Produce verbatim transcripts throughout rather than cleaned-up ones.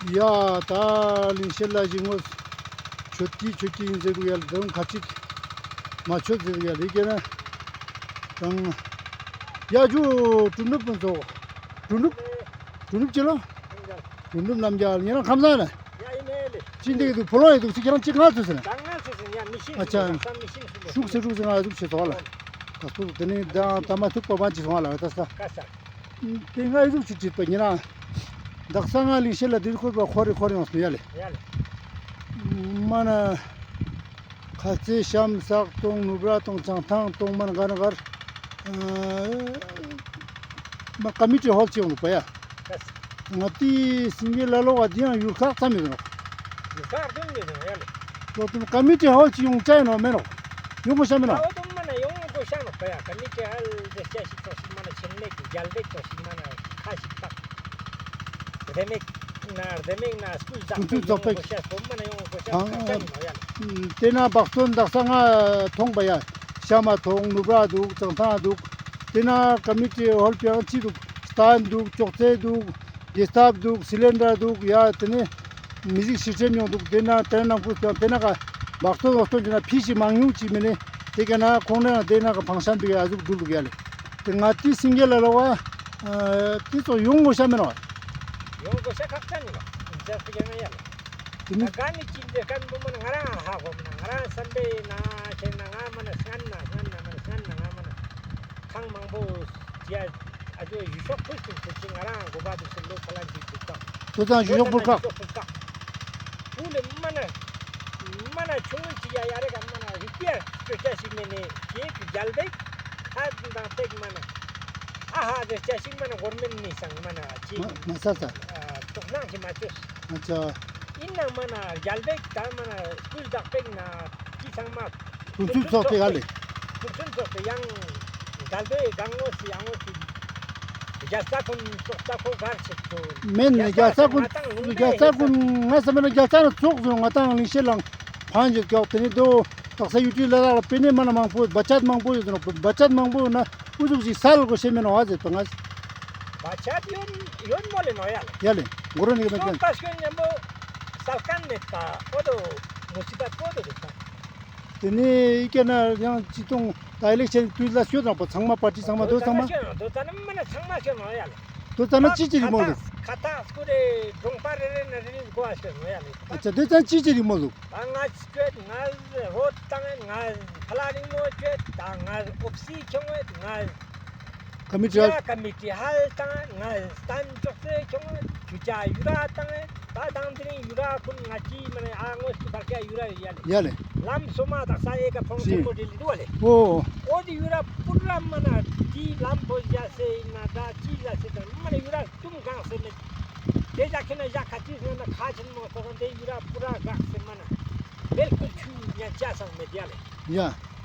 ཡ་ད་ལིང་ཤེད་ལ་ཞིག་ངོ་ཆོད་ཀྱི་ཆོད་ཀྱི་ཡིན་ཟེར་དུག་ཡ་ལེ། ད་རུང་ཁ་ཅིག་མ་ཆོད་ཟེར་དུག་ཡ་ལེ། ཡི་གེ་ན་དང་ཡ་ཇུ་གྲུ་ནུབ་པོ་ཚོ་གྲུ་ནུབ་གྲུ་ནུབ་ཅི་ལོ། གྲུ་ནུབ་རྣམ་རྒྱལ་ཉེ་རང་ཁམས་བཟང་ལེ། ཡ་ཡིན་ནེ་ལེ། ཅི་འདི་གི་དུག་ཕོ་ལོ་ཡི་དུག་ཅི་ཁྱེད་རང་ཅི་ང་ཚོ་ཟེར་ན། ད་ང་ཚོ་ཟེར་ཡ་མི་ཤེས་ཨ་ཅག་ཟེར་ན་ཤུགས་སེ་ཤུགས་སེ་ང་ཟུག་ཆེ་ཐོག་ལ། ད་སོ་དེ་ནི་ད་ད་མ་ཐུག་པ་བ་ཅི་སོང་ལ་ད་ས། ཀ་ས། དེ་ང་ཡི་ཟུག་ཅིག་བྲིས་པ་ཡིན་ན། དག་ས་ང་ལིང་ཤེད་ལ་དེ་ཁོར་བ་ཁོར་རེ་ཁོར་རེ་ཡོང་སོང་ཡ་ལེ། ཡ་ལེ། མ་ན། ཁ་ཚེ་ཤམ་སག་གཏོང་ནུབ་ར་གཏོང་བྱང་ཐང་གཏོང་མ་ན་ག་ན་གར། མ་ཀ་མི་ཊི་ཧོལ་ཅིག་ཡོང་འདུག་པ་ཡ། ང་ཏི་སིང་གེ་ལ་ལོ་བ་དེ་ཡང་ཡུལ་ཁག་ཙམ་ཡོད་ནོག་ཡུལ་ཁག་ཙམ་ཡོད་ནོག་ཡ་ལེ། ལོ་དུམ་ཀ་མི་ཊི་ཧོལ་ཅིག་ཡོང་ཅ་ཡིན་ནོག་མེད་ནོག་ཡོང་དགོས་ཤ་མེད་ནོག་ཨོ་དུམ་མ་ན་ཡོང་དགོས་ཤ་ནོག་པ་ཡ། ཀ་མི་ཊི་ཧོལ་དེ་ཅ་ཞིག་ཙོགས་ཤིག་མ་ན་ཆེན་མེད་ཀྱི་རྒྱལ་བེག་ཙོགས་ཤིག་མ་ན་ཁ་ཞིག་བཏགས། རྡེ་མིག་ན་རྡེ་མིག་ན་སྐུལ་ཙག་པེག་ཡོང་དགོས་ཤ་སོ་མ་ན་ཡོང་དགོས་ཤ་ཁག་ཅན་ནོག་ཡ་ལེ། དེ་ན་བག་སྟོན་དག་ས་ང་མཐོང་པ་ཡ། ཤ་མ་མཐོང་ནུབ་ར་འདུག་ཙང་ཐང་འདུག་དེ་ན་ཀ་མི་ཊི་ཧོལ་པའང་ཅི་འདུག་སྟན་འདུག་ཅོག་ཙེ་འདུག་གེ་སྟབ་འདུག་སི་ལིན་ཌར་འདུག་ཡ་དེ་ནི་མི་ཟིག་ཤི་ཁྲེམ་ཡོང་འདུག་དེ་ན་དེ་ན་ནང་ཁུལ་དེ་ན་ཀ་བག་སྟོན་བག་སྟོན་བྱས་ན་ཕི་ཞིག་མང་ཉུང་ཅིག་མེད་ནི་དེ་ཀ་ན་ཁོང་ན་དེ་ན་ཀ་ཕང་ཤན་པའི་ཨ་ཟུག་འགྲུལ་འདུག་ཡ་ལེ། དེ་ང་ཏི་སིང་གེ་ལ་ལོ་བ་དེ་ཚོ་ཡོང་དགོས་ཤ་མེད་ནོག་ཡོང་དགོས་ཤ་ཁག་ཅན་ཡིན་ནོག་ཇ་སི་གེ་ན་ཡ་ལེ། དེ་ནི་ད་ག་ནི་ཅི་འདི་ཀན་པོ་མ་ན་ང་རང་ཧ་གོ་མ་ན་ང་རང་བསམ་པའི་ན་ཁྱེད་ན་ང་མ་ན་སྔན་ན་སྔན་ན་མ་ན་སྔན་ན་ང་མ་ན་ཐང་མང་པོ་ཡ་ཨ་ཇོ་ཡུལ་ཤོག་ཕུལ་ཏུ་ཕུལ་ཅིག་ང་རང་གོ་པ་དུ་སུ་ལོ་ཁ་ལ་འཇིག་འཇིག་ཀ་དོ་ཙང་ཡུལ་ཤོག་ཕུལ་ཁ་ཕུལ་ལེ་མ་ན་མ་ན་ཆུང་ངུན་ཅིག་ཡ་ཡ་རེ་ག་མ་ན་རིག་པའི་སྤྲོ་སྐྱ་ཞིག་མེད་ནས་ཀྱེ་གི་རྒྱལ་བེག་ཁ་དང་པེག་མ་ན་ཨ་ཧ་ཟེར་སྐྱ་ཞིག་མ་ན་གོར་མེན་ནི་སང་མ་ན་ཅི་མ་ས་ས་དོགས་སྣང་ཅི་མ་བཅོས། ཨ་ཅག་ཡིན་ནང་མ་ན་རྒྱལ་བེག་དང་མ་ན་སྐུལ་བདག་པེག་ན་ཅི་ཚང་མ་ཕུན་སུམ་ཚོགས་པའི་ཧ་ལེ། ཕུན་སུམ་ཚོགས་པའི་ཡང་རྒྱལ་བེག་གང་ངོ་སི་ཡང་ངོ་སི་རྒྱལ་ས་ཀུན་ཚོགས་ས་ཁོ་གར་ཆེད་དུ་མེན་ནི་རྒྱལ་ས་ཀུན་རྒྱལ་ས་ཀུན་ང་ས་མེད་ན་རྒྱལ་ས་ནི་ཚོགས་སུ་ང་ཏང་ལིང་ཤེད་ལང་ཕན་ཅིག་ཀྱོག་དེ་ནི་དོ་དག་ས་ཡུ་ཊུབ་ལ་དག་ལ་པེ་ནེ་མ་ན་མང་པོ་བ་ཅད་མང་པོ་ཡོད་ནོག་བ་ཅད་མང་པོ་ཡོད་ན་ཨུ་ཟུག་ཅིག་སལ་གོ་ཤེས་མེད་ནོག་ཨ་ཟེར་དོ་ང་། བ་ཅད་ཡོད་ཡོད་མོ་ལེ་ནོ་ཡ་ལེ། ཡ་ལེ་གོ་རོ་ནི་གི་ནོ་ཀན་པ་སྐྱོན་ཉམ་པོ་སལ་ཀན་མེད་པ་ཨོ་དོ་མུ་སི་བད་ཨོ་དོ་རེད་པ། དེ་ནི་ཨི་ཀ་ན་ཡང་ཅི་ཏོང་ད་ཨི་ལེག་ཤན་དུས་ལ་ཤོད་ནོག་པ་ཚང་མ་པར་ཊི་ཚང་མ་དོ་ཚང་མ། དོ་ཚང་མ་ཤོད་ནོ་ཡ་ལེ། དོ་ཚང་མ་ཅི་ཅི་རིག་མོ་ལུག་ཁ་ཏ་སྐུ་རེ་གྲོང་པ་རེ་རེ་ན་རེ་རེ་གོ་ཨ་ཤོད་ནོ་ཡ་ལེ། ཨ་ཅག་དོ་ཚང་ཅི་ཅི་རིག་མོ་ལུག་ད་ང་སྐྱོད་ང་རོ་བཏང་ང་ཕ་ལ་རིང་མོ་སྐྱོད་ད་ང་ཨོབ་སི་ཁྱོང་ང་ཀ་མི་ཊི་ཧལ། ཀ་མི་ཊི་ཧལ་བཏང་ང་སྟན་ཅོག་ཙེ་ཁྱོང་ང་ཆུ་ཆ་ཡུ་ར་བཏང་ད་དང་དེ་རིང་ཡུ་ར་ཀུན་ང་ཅི་མ་ནེ་ཨ་ངོས་ཀྱི་བར་ཀ་ཡུ་ར་ཡ་ལེ། ཡ་ལེ། ལམ་སོ་མ་དག་ས་ཨེ་ཀ་ཕོང་ཆེན་མོ་དེ་ལི་དུ་བ་ལེ། ཨོ། ཨོ་དེ་ཡུ་ར་པུ་ར་མ་ན་དེ་ལམ་པོ་ཡ་སེ་ཡིན་ན་ད་ཅི་ཡ་སེ་དང་མ་ནེ་ཡུ་ར་ཏུམ་གང་སེ་མེད། དེ་ཞག་ཁེ་ན་ཞག་ཁ་ཅིག་སོང་ན་ཁ་ཆེན་མོ་སོང་དེ་ཡུ་ར་པུ་ར་གག་སེ་མ་ན། བེལ་ཀུལ་ཆུ་ཉ་ཅ་སང་མེད་ཡ་ལེ། ཡ།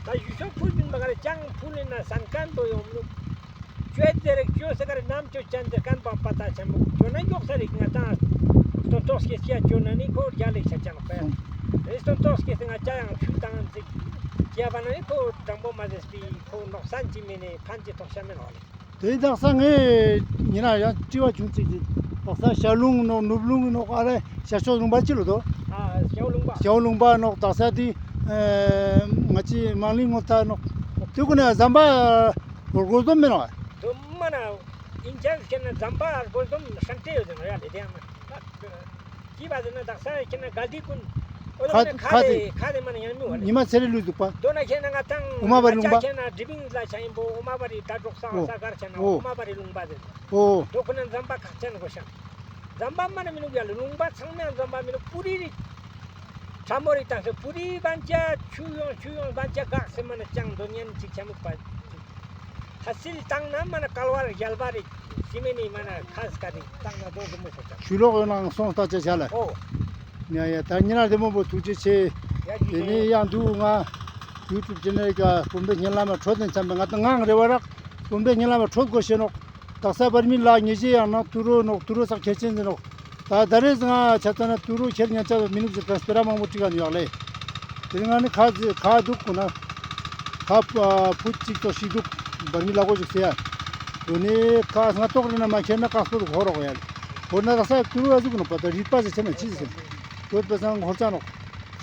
ད་ཡུལ་ཤོག་ཕུལ་བིན་པ་ག་རེ་ཅང་ཕུལ་ལེ་ན་སན་ཀན་པོ་ཡོང་ལུགས། ཅོས་ཏེ་རིག་ཅོས་སེ་ག་རེ་ནམ་ཅོས་ཅན་ཏེ་ཀན་པ་པ་ཏ་ཆེན་པོ་ཅོ་ན་མགྱོགས་ས་རིག་ང་ཏང་སྟོན་ཐོག་སྐྱེ་སྐྱེ་ཅོ་ན་ནི་ཁོ་རྒྱ་ལེགས་ཆ་ཅན་པས། རེ་སྟོན་ཐོག་སྐྱེ་སེ་ང་ཅ་ཡང་ཆུ་དང་ཅིག་སྐྱེ་བ་ན་ནི་ཁོ་དྲང་པོ་མ་ཟེར་སྤི་ཁོ་ནོག་སན་ཅི་མེ་ནེ་ཕན་ཅི་ཐོག་ཤ་མེ་ནོག་ལེ། དེ་དག་ས་ངས་ཉེ་རང་ཡང་དྲི་བ་བྱུང་ཅིག་ཅིག་དག་ས་ཤར་ལུང་ནོག་ནུབ་ལུང་ནོག་ཨ་རེ་ཤར་ཕྱོགས་ལུང་པ་ཅི་ལོ་དོ། ཨ་ཤར་ལུང་པ། ཤར་ལུང་པ་ནོག་དག་ས་དེ་ང་ཅི་མང་ལིང་ངོ་ཐ་ནོག་དེ་ཀུན་ནས་ཟམ་པ་རྒོལ་འཛོམས་མེད་ནོག་དོ་མ་ན་ཨིན་ཅན་ཁེ་ན་ཟམ་པ་རྒོལ་འཛོམས་ཧྲན་ཏེ་ཡོད་དེ་ནོ་ཡ་ལེ་དེ་ཡང་ན། ཅི་བ་ཟེར་ན་དག་ས་ཁེ་ན་གལ་ཏེ་ཀུན། ཨོ་ཁ་ཁ་ཁ་དེ་ཁ་དེ་མ་ན་ཡང་མི་བ་ལེ། ཉི་མ་ཚེ་རིང་ལུས་འདུག་པ། དོ་ན་ཁེ་ན་ང་ཏང་ཨོ་མ་བ་རི་ལུང་པ། ཁེ་ན་དྲི་བིང་ལ་ཆ་ཡིན་པོ་ཨོ་མ་བ་རི་ད་འབྲོག་ས་ཨོ། ས་གར་ཆ་ན་ཨོ། ཨོ་མ་བ་རི་ལུང་པ་ཟེར། ཨོ། དོ་ཁོ་ན་ཟམ་པ་ཁག་ཅན་གོ་ཤང་། ཟམ་པ་མ་ན་མི་ནུག་ཡ་ལེ་ལུང་པ་ཚང་མ་ཟམ་པ་མི་ནུག་པུ་རི་རི། ཁྲ་མོ་རི་ཏང་སེ་པུ་རི་བན་ཅ་ཆུ་ཡོང་ཆུ་ཡོང་བན་ཅ་གག་སེ་མ་ན་ཅང་དོ་ཉན་ཅིག་ཆ་མུག་པ། ཁ་སིལ་བཏང་ན་མ་ན་ཀལ་བར་རྒྱལ་བ་རེ་སི་མེ་ནི་མ་ན་ཁ་སྐ་རེ་བཏང་ན་དོ་གི་མོ་ཁོ་ཅང་། ཆུ་ལོག་ཡོད་ནའང་སོང་ལྟ་ཅེས་བྱ་ལ། ཨོ། ཡ་ཡ་ད་ཉི་ར་དེ་མོ་བོ་ཐུགས་རྗེ་ཆེ། ཡ་ཇུ་དེ་ནས་ཡང་འདུག་ང་ཡུ་ཊུབ་ཆེ་ནལ་ག་དགོན་པའི་སྙན་ལམ་ལ་འཕྲོད་དེ་འཚམས་པའི་ང་ད་ངའང་རེ་བ་རག་དགོན་པའི་སྙན་ལམ་ལ་འཕྲོད་དགོས་ཤེས་ནོག་དག་ས་བར་མི་ལ་ཉེ་ཞེ་ཡང་ན་ཏུ་རོ་ནོག་ཏུ་རོ་སག་ཁྱེར་ཆེན་ཟེར་ནོག་ད་ད་རེས་ང་ཆ་ཙ་ན་ཏུ་རུ་ཁྱེར་ཉན་ཆ་མི་ནུག་ཟེར་ཏེ་སྤེ་ར་མང་པོ་ཀྲིག་ག་ནུ་ཡག་ལེ། དེ་ང་ནི་ཁ་ཁ་དུག་གོ་ན་ཁ་ཕུད་ཅིག་ཏོ་ཤི་དུག་བར་མི་ལ་གོ་ཅིག་ཟེར་ཡ། དོ་ནི་ཁ་སྔ་ཏོག་རེ་ན་མ་ཁྱེར་ན་ཁ་སྐོར་དུ་ཧོ་རོག་ཡ་ལེ། ཧོར་ན་དག་ས་ཏུ་རུ་ཨ་ཟུག་ནོག་པ་ད་རིག་པ་ཟེར་ཆེ་ན་ཅི་ཟེར་ནོག་ཡོད་པ་སང་ཧོར་ཅ་ནོག།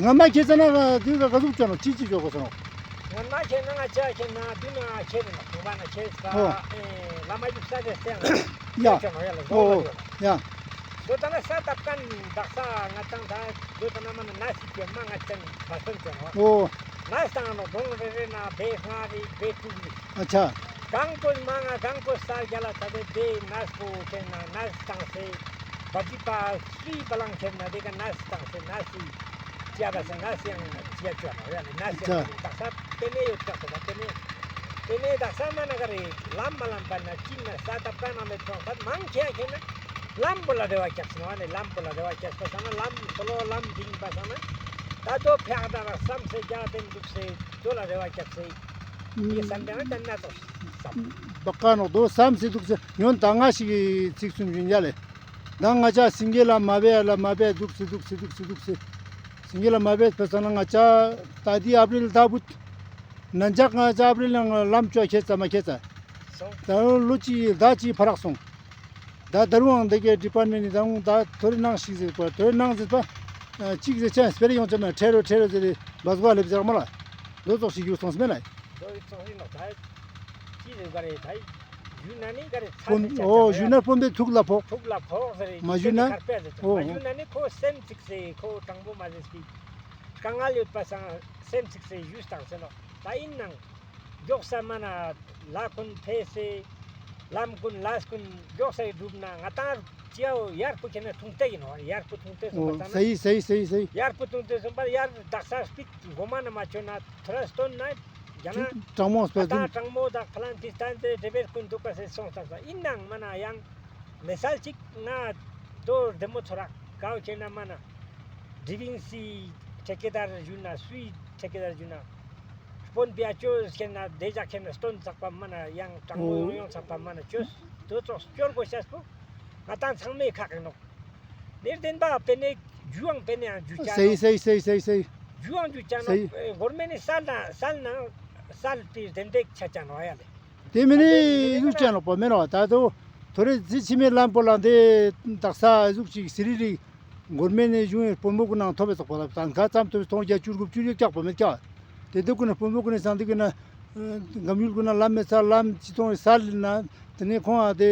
ང་མ་ཁྱེད་ཙ་ན་དུས་ག་ག་ཟུག་ཅ་ནོག་ཅི་ཅི་ཅོ་གོ་ས་ནོག། ང་མ་ཁྱེད་ན་ང་ཅ་ཁྱེད་ན་དུས་ན་ཁྱེད་ན་ཐུང་བ་ན་ཁྱེད་ས་ཨོ། ཨེ་ལ་མ་ཡུག་ས་ཟེར་སྟེ་ཡང་ཨོ་ཁྱེད་ཅ་ནོག་ཡ་ལ་ཟོ་ཨོ་ལ་ཡོད་ཡ། ཟོ་ད་ན་ས་ཏབ་ཀན་དག་ས་ང་ཏང་ད་ཟོ་ད་ན་མ་ན་ན་སི་ཀྱི་མ་ང་ཅན་བ་སོན་ཅ་ནོག་ཨོ། ན་སྟང་ནོག་གོང་རེ་རེ་ན་བེ་ལྔ་རེ་བེ་དྲུག་རེ། ཨ་ཆ། གང་པོ་མ་ང་གང་པོ་ས་རྒྱ་ལ་ད་དེ་དེ་ནས་པོ་ཁེ་ན་ནས་བཏང་སེ་བ་ཅི་པ་སུའི་བ་ལང་ཁེ་ན་དེ་ག་ནས་བཏང་སེ་ནས་སི་ཅ་ག་སེ་ནས་ཡང་ཅ་ཅོ་ནོ་ཡ་ལེ་ནས་ཡང་ད་ས་དེ་ནས་ཡོད་ཀྱག་ད་དེ་ནས་དེ་ནས་ད་ས་མ་ན་ག་རེ་ལམ་མ་ལམ་པ་ན་ཅི་ན་ས་ད་པ་ན་མེད་ཀྱང་ད་མང་ཁེ་ཁེ་ན་ལམ་པོ་ལ་རེ་བ་ཀྱག་སེ་ནོ་ཡ་ལེ་ལམ་པོ་ལ་རེ་བ་ཀྱག་སེ་ས་ན་ལམ་སོ་ལོ་ལམ་དིང་པ་ས་ན་ད་དོ་ཕྱག་ད་ར་བསམ་སེ་རྒྱ་དེ་འདུག་སེ་དོ་ལ་རེ་བ་ཀྱག་སེ། ངའི་བསམ་པའི་ནང་ད་ན་ཙོགས་བསམ། བ་ཀ་ནོག་དོ་བསམ་སེ་འདུག་སེ་ཡོན་ད་ང་ཞིག་གི་ཚིག་གསུམ་བཞིན་ཡ་ལེ། ད་ང་ཅ་སིང་གེ་ལ་མ་བེ་ལ་མ་བེ་འདུག་སེ་འདུག་སེ་འདུག་སེ་འདུག་སེ། སིང་གེ་ལ་མ་བེ་ཕེ་ས་ན་ང་ཅ་ད་དི་ཨབ་རིལ་ད་བུད། ན་འཇག་ང་ཅ་ཨབ་རིལ་ནང་ལམ་ཅོ་ཁྱེད་ཙ་མ་ཁྱེད་ཙ། སོང་། ད་ལོ་ཅི་ད་ཅི་ཕ་རག་སོང་། ད་ད་རུང་དེ་གའི་ཌི་པཱར་མེན་ཊི་ནི་ད་རུང་ད་ཐོ་རེ་ནང་ཞིག་ཟེར་པ་ཐོ་རེ་ནང་ཟེར་པ། ཅིག་ཟེར་ཆ་སྤེ་ར་ཡོང་ཆ་མ་ཁྲེ་རོ་ཁྲེ་རོ་ཟེར་རེ་བ་སྒོ་ལེབ་ཟེར་མ་ལ། དོ་ཙོགས་ཤིག་ཡུལ་སོང་སྨེ་ལ། དོ་ཙོགས་ཤིག་ནོ་ད། ཅི་ཟེར་ག་རེ་ད། ཡུལ་ན་ནི་ག་རེ་ཚ་སྤོན་ཟེར་ཆ་ཨོ་ཡུལ་ན་སྤོན་པོའི་ཐུགས་ལ་ཕོག། ཐུགས་ལ་ཕོག་ཟེར་རེ་མ་ཡུལ་ན་ཁར་པེ་ཟེར་ཆ་ཨོ་མ་ཡུལ་ན་ནི་ཁོ་སེམས་ཚིག་སེ་ཁོ་དྲང་པོ་མ་ཟེར་སི། དཀའ་ངལ་ཡོད་པ་སང་སེམས་ཚིག་སེ་ཡུལ་སྟངས་ཟེར་ནོ་ད་ཡིན་ནང་། མགྱོགས་ས་མ་ན་ལ་ཀུན་ཕེ་སེ། ལམ་ཀུན་ལས་ཀུན་མགྱོགས་ས་ཡི་སྒྲུབ་ན་ང་ཏང་ཅི་ཡའོ་ཡར་པོ་ཁེ་ན་ཐུང་ཏེ་ཡིན་ནོ། ཡར་པོ་ཐུང་ཏེ་སོང་པ་ཙ་ན། སེ་ཡི་སེ་ཡི་སེ་ཡི་སེ་ཡི། ཡར་པོ་ཐུང་ཏེ་སོང་པ་ཡར་དག་ས་སྤིད་གོ་མ་ན་མ་ཆོད་ན་ཐོ་ར་སྟོན་ན་རྒྱ་ན་དྲང་མོ་སྤེ་ད་དྲང་མོ་དག་ཕ་ལན་ཏི་སྟན་ཏེ་དེ་བེར་ཀུན་འདུག་པ་སེ་སོང་ཙ་ན་ཡིན་ནང་མ་ན་ཡང་། མི་སལ་ཅིག་ང་དོ་བདེ་མོ་ཚོར་ར་གའོ་ཁེ་ན་མ་ན། ཌི་ཝིང་སི་ཐེ་ཀེ་དར་ཞུ་ན་སུའི་ཐེ་ཀེ་དར་ཞུ་ན། སྤོན་པེ་ཡ་ཅོ་ཁེ་ན་དེ་ཇག་ཁེ་ན་སྟོན་ཚག་པ་མ་ན་ཡང་དྲང་མོ་ཡོང་ཡོང་ཚག་པ་མ་ན་ཅོས་དོ་ཙོགས་སྐྱོར་གོ་ཤེས་པོ་ང་ཏང་ཚང་མའི་ཁག་ཡིན་ནོག། ནེར་བདེན་པ་པེ་ནེ་ཇུའང་པེ་ནེ་ཡང་ཇུ་ཅ་སེ་ཡི་ནོག། སེ་ཡི་སེ་ཡི་སེ་ཡི་སེ་ཡི། ཇུའང་ཇུ་ཅ་ནོག། སེ་ཡི། གོར་མེན་ནི་སལ་ན་སལ་ན་སལ་པི་བདེན་པེ་ཆ་ཅ་ནོག་ཡ་ལེ། དེ་མིན་ནི་ཡུག་ཅན་ལོག་པ་མེན་ནོག། ད་དུ་ཐོ་རེ་ཟི་ཕྱི་མའི་ལམ་པོ་ལ་དེ་དག་ས་ཟུག་ཅིག་སི་རི་རི་གོར་མེན་ནི་གཞུང་ངི་དཔོན་པོ་ཀུན་ནང་ཐོབ་པའི་ཚོགས་པ་ལ་དང་ག་ཙམ་ཐོབ་སྟོང་བརྒྱ་བཅུ་དགུ་བཅུ་ཡོད་ཀྱག་པ་མེད་ཀྱག། དེ་དུ་ཀུན་ནི་དཔོན་པོ་ཀུན་ནི་སང་དེ་ཀུན་ནི་འགམ་ཡུལ་ཀུན་ནི་ལམ་མེད་ས་ལམ་ཅི་ཐོང་ས་ལི་ན་དེ་ནི་ཁོང་ཨ་དེ་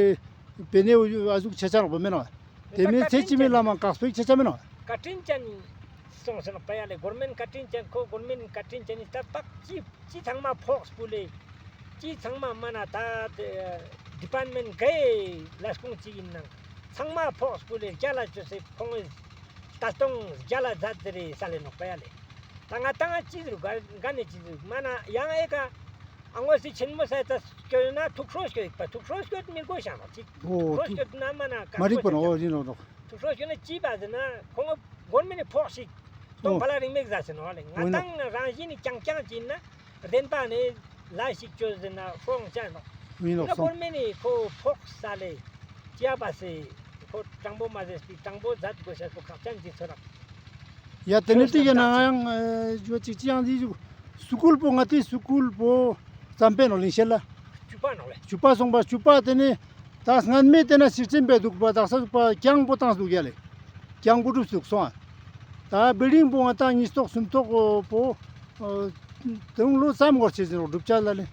པེ་ནེ་ཨ་ཟུག་ཆ་ཆ་ལོག་པ་མེན་ནོག། དེ་མིན་ཚེ་ཕྱི་མའི་ལམ་མ་བཀག་སྤེལ་ཆ་ཆ་མེན་ནོག། བཀའ་དྲིན་ཅན་སོང་ཟེར་ནོག་པ་ཡ་ལེ། གོར་མེན་བཀའ་དྲིན་ཅན་ཁོ་གོར་མེན་བཀའ་དྲིན་ཅན་ནི་ད་བཀག་ཅི་ཅི་ཚང་མ་ཕོགས་སྤུ་ལེ། ཅི་ཚང་མ་མ་ན་ད་ཌི་པཱར་མེན་གའི་ལས་ཁུངས་ཅིག་ཡིན་ནང་ཚང་མ་ཕོགས་སྤུ་ལེ་རྒྱ་ལ་ཅོས་སེ་ཁོང་ལྟ་སྟོང་རྒྱ་ལ་མཛད་དེ་རེ་ས་ལེ་ནོག་པ་ཡ་ལེ། ད་ང་ཏང་ཅི་ཟེར་ག་ག་ནས་ཅི་ཟེར་མ་ན་ཡང་ཨེ་ཀ་ཨ་ངོ་སི་ཆེན་མོ་ས་ད་སྐྱོད་ན་ཐུགས་ཁྲོ་སྐྱོད་པ་ཐུགས་ཁྲོ་སྐྱོད་མི་དགོས་ཤ་ནོག་ཅིག་ཨོ་ཐུགས་ཁྲོ་སྐྱོད་ན་མ་ན་མ་རིག་པ་ནོག་ཨོ་ཡིན་ནོག་ནོག། ཐུགས་ཁྲོ་སྐྱོད་ན་ཅི་པ་ཟེར་ན་ཁོང་གོར་མེན་ནི་ཕོགས་ཤིག་སྟོང་ཕ་ལ་རིང་མེད་ཟ་ཟེར་ནོག་ལེ། ང་ཏང་རང་བཞིན་ནི་རྐྱང་རྐྱང་ཅིག་ན་བདེན་པ་ནི་ལ་ཞིག་ཅོས་ཟེར་ན་ཧྲོང་ཅན་ནོག། ཡིན་ནོག་སོང་། གོར་མེན་ནི་ཁོ་ཕོགས་ས་ལེ་ཅི་ཡ་པ་སེ་ཁོ་དྲང་པོ་མ་ཟེར་སྤི་དྲང་པོ་མཛད་དགོས་ཤེས་པོ་ཁག་ཅན་ཅིག་ཚོར་ར། ཡ་དེ་ནི་ཏིག་ཡ་ན་ང་ཡང་ཇོ་ཅིག་ཅི་ཡང་ཟིག་ཞུ། སུ་ཀུལ་པོ་ང་ཏི་སུ་ཀུལ་པོ་ཙམ་པེ་ནོག་ལིང་ཤེད་ལ། བཅུ་པ་ནོག་ལེ། བཅུ་པ་སོང་པ་བཅུ་པ་དེ་ནི། ད་སྔན་མེ་དེ་ན་སིག་ཆེན་པེ་འདུག་པ་དག་ས་འདུག་པ་རྐྱང་པོ་བཏང་འདུག་ཡ་ལེ། རྐྱང་པོ་གྲུབ་འདུག་སོང་ཨ། ད་བིལ་ཌིང་པོ་ང་ཏང་ཉིས་ཐོག་སུམ་ཐོག་པོ། དེ་རུང་ལོ་ཙམ་འགོར་ཆེ་ཟེར་རོགས་གྲུབ་ཆ་ལ་ལེ།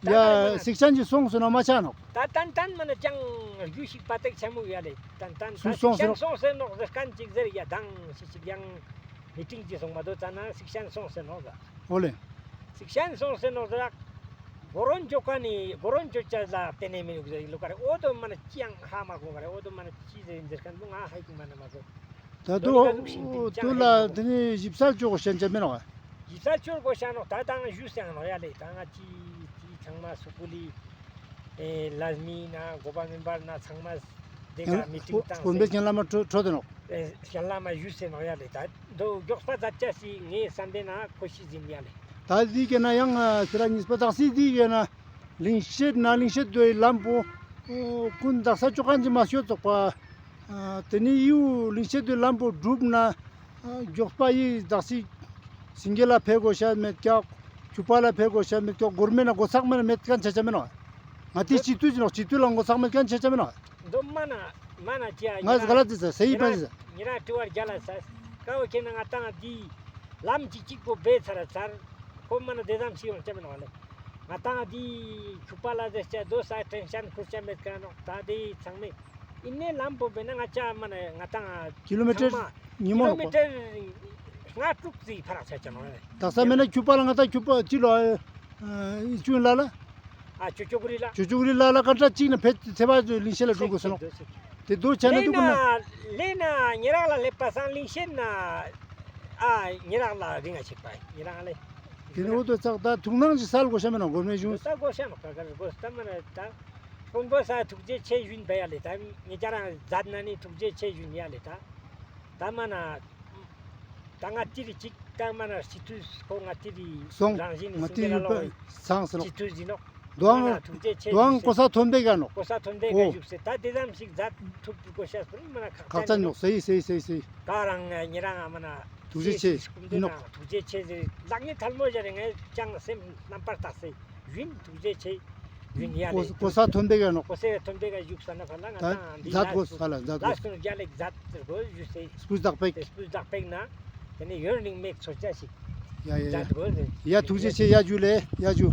ཡ་སིག་ཆེན་གྱི་སོང་སོང་ན་མ་ཆ་ནོག། ད་ཏན་ཏན་མ་ན་ཅང་རྒྱུ་ཞིག་པ་ཏེག་ཆ་མུ་ཡ་ལེ། ཏན་ཏན་ད་སུ་སོང་སིག་ཆེན་སོང་ཟེར་ནོག་ཟེར་མཁན་ཅིག་ཟེར་ཡ་དང་ཞིག་ཞིག་ཡང་མི་ཏིང་ཅིག་སོང་མ་དོ་ཙ་ན་སིག་ཆེན་སོང་ཟེར་ནོག་ཟེར། འོ་ལེ། སིག་ཆེན་སོང་ཟེར་ནོག་ཟེར། གོ་རོན་ཅོ་ཀ་ནི་གོ་རོན་ཅོ་ཅ་ལ་ཏེ་ནེ་མི་ནུག་ཟེར་ལོ་ཀ་རེ། འོ་དོ་མ་ན་ཅི་ཡང་ཧ་མ་གོ་ག་རེ། འོ་དོ་མ་ན་ཅི་ཟེར་ཡིན་ཟེར་མཁན་པོ་ང་ཧ་ཡིག་མ་ན་མ་གོ། ད་དུ་དུ་ལ་དེ་ནི་ཞིབ་གསལ་ཅོ་གོ་ཤན་ཅ་མེ་ནོག། ཞིབ་གསལ་ཅོ་གོ་ཤན་ནོག། ད་དང་ཞུ་སེང་ནོག་ཡ་ལེ། ད་ང་ཅི་ཅི་ཚང་མ་སུ་ཀུ་ལི་ཨེ་ལ་མི་ན་གོ་པ་མེན་པར་ན་ཚང་མ་དེ་ག་མི་ཏིང་དང་དཀོན་པའི་སྤྱན་ལ་མ་ཁྲོ་ཁྲོ་དེ་ནོག། ཨེ་སྤྱན་ལ་མ་ཞུ་སེ་ནོག་ཡ་ལེ། ད་དོ་མགྱོགས་པ་མཛད་ཅ་སི་ངའི་བསམ་པའི་ན་ཁོ་ཤི་ཟིན་ཡ་ལེ། ད་དེ་ག་ན་ཡང་ཨ་སི་ར་གཉིས་པ་དག་སི་དེ་ག་ན་ལིང་ཤེད་ན་ལིང་ཤེད་དོའི་ལམ་པོ་ཀུན་དག་ས་ཅོ་ཁན་ཅི་མ་ཤོད་ཙོག་པ། ཨ་དེ་ནི་ཡུ་ལིང་ཤེད་དོའི་ལམ་པོ་གྲུབ་ན་ཨ་མགྱོགས་པ་ཡི་དག་སི་སིང་གེ་ལ་ཕེ་གོ་ཤ་མེད་ཀྱག། ཆུ་པ་ལ་ཕེ་གོ་ཤ་མེད་ཀྱག། གོར་མེ་ན་གོ་ཚག་མེ་ན་མེད་ཁན་ཆ་ཆ་མེ་ནོག། ང་ཏི་སྤྱི་འཐུས་ཅི་ནོག། སྤྱི་འཐུས་ལ་གོ་ཚག་མེད་ཁན་ཆ་ཆ་མེ་ནོག། དོ་མ་ན་ མ་ན་ཅི་ཡ་ང་ཟ་ག་ལ་ཙི་ས་སེ་ཡི་པ་ཟི་ས། ཉེ་རང་དྲི་བར་རྒྱ་ལ་ས་ཀ་བོ་ཁྱེད་ན་ང་ཏང་འདི་ལམ་ཅིག་ཅིག་པོ་བེ་ཚར་ཚར། ཁོ་མ་ན་དེ་ཙམ་ཞིག་ཡོང་ཅེས་མེད་ནོག་ལེ། ང་ཏང་འདི་ཆུ་པ་ལ་ཟེར་ཅེས་དོ་ས་ཊེན་ཤན་ཁུར་ཅེས་མེད་ཀ་ནོག། ད་དེ་ཚང་མེ་ཨིན་ནེ་ལམ་པོ་བེ་ན་ང་ཅ་མ་ན་ང་ཏང་ཀི་ལོ་མི་ཊར་ཚང་མ་ཉི་མོ་ཀི་ལོ་མི་ཊར་ལྔ་དྲུག་ཙི་ཕ་རག་ཆ་ཅེས་ནོག་ལེ། དག་ས་མེད་ན་ཆུ་པ་ལ་ང་ཏང་ཆུ་པ་ཅི་ལོ་ཨ་ཨ་ཨི་ཆུ་ལ་ལ། ཨ་ཅོ་ཅོ་གུ་རི་ལ། ཅོ་ཅོ་གུ་རི་ལ་ལ་ཀ་ཏྲ་ཅིག་ན་ཕེ་ཚེ་བ་ལིང་ཤེད་ལ་འགྲོ་དགོས་སོ་ནོ། དེ་དོ་ཆ་ན་དུག་ན། ལེ་ན་ཉེ་རང་ལ་ལེབ་པ་སང་ལིང་ཤེད་ན། ཨ་ཉེ་རང་ལ་རིང་ང་ཆིག་པ་ཉེ་རང་ལེ། དེ་ནི་འོ་དོ་ཚག་ད་ཐུག་ནང་ཅི་སལ་དགོས་ཤ་མེད་ན་གོ་མེ་ཞུ། ད་དགོས་ཤ་མ་ཀ་ཀ་དགོས་ད་མ་ན་ད། དཔོན་པོ་ས་ཐུགས་རྗེ་ཆེ་ཞུན་པ་ཡ་ལེ་ད་ཉེ་ཅ་རང་མཛད་ན་ནི་ཐུགས་རྗེ་ཆེ་ཞུན་ཡ་ལེ་ད། ད་མ་ན། ད་ང་ཏི་རི་ཅིག་ད་མ་ན་སི་ཏུས་ཁོ་ང་ཏི་རི་སོང་རང་བཞིན་ནི་ང་ཏི་རི་ཡོད་པ་སང་སི་ལོ། སི་ཏུས་ཡིན་ནོག། དོའང་ང་ཐུགས་རྗེ་ཆེ་དོའང་ཞུ་གོ་ས་ཐོན་པེ་ག་ནོག། གོ་ས་ཐོན་པེ་ག་ཨོ་བཞུགས་སེ་ད་དེ་ཙམ་ཞིག་མཛད་ཐུབ་གོ་ཤ་སྤུན་མ་ན་ཁག་ཁག་ཅན་ཅན་ནོག་ནོག། སེ་ཡི་སེ་ཡི་སེ་ཡི་སེ་ཡི། ག་རང་ཉེ་རང་ང་མ་ན་ཐུགས་རྗེ་ཆེ་སྐུ་མདུན་ཡིན་ནོག། ན་ཐུགས་རྗེ་ཆེ་ཟེར་ལག་གཉིས་ཐལ་མོ་སྦྱར་རེ་ངས་ཅང་སེམས་རྣམ་པར་དག་སེ། ཡུན་ཐུགས་རྗེ་ཆེ། ཡུན་ཡ་ལེ། གོ་ས་ཐོན་པེ་ག་ནོག། གོ་ས་ཐོན་པེ་ག་བཞུགས་ས་ན་ཕ་ལ་ང་ད་ཏང་འདི་མཛད་ལ་དགོས་ས་ལ་མཛད་ལ་དགོས། སྐུ་རྒྱལ་ལེགས་མཛད་དགོས་བཞུགས་སེ། སྤུས་དག་པེག། སྤུས་དག་པེག་ན། དེ་ནི་ཡུན་རིང་མེད་ཚོར་ཅ་ཞིག་ཡ་ཡ་མཛད་དགོས་ཟེར། ཡ་ཐུགས་རྗེ་ཆེ་ཡ་ཇུ་ལེ་ཡ་ཇུ།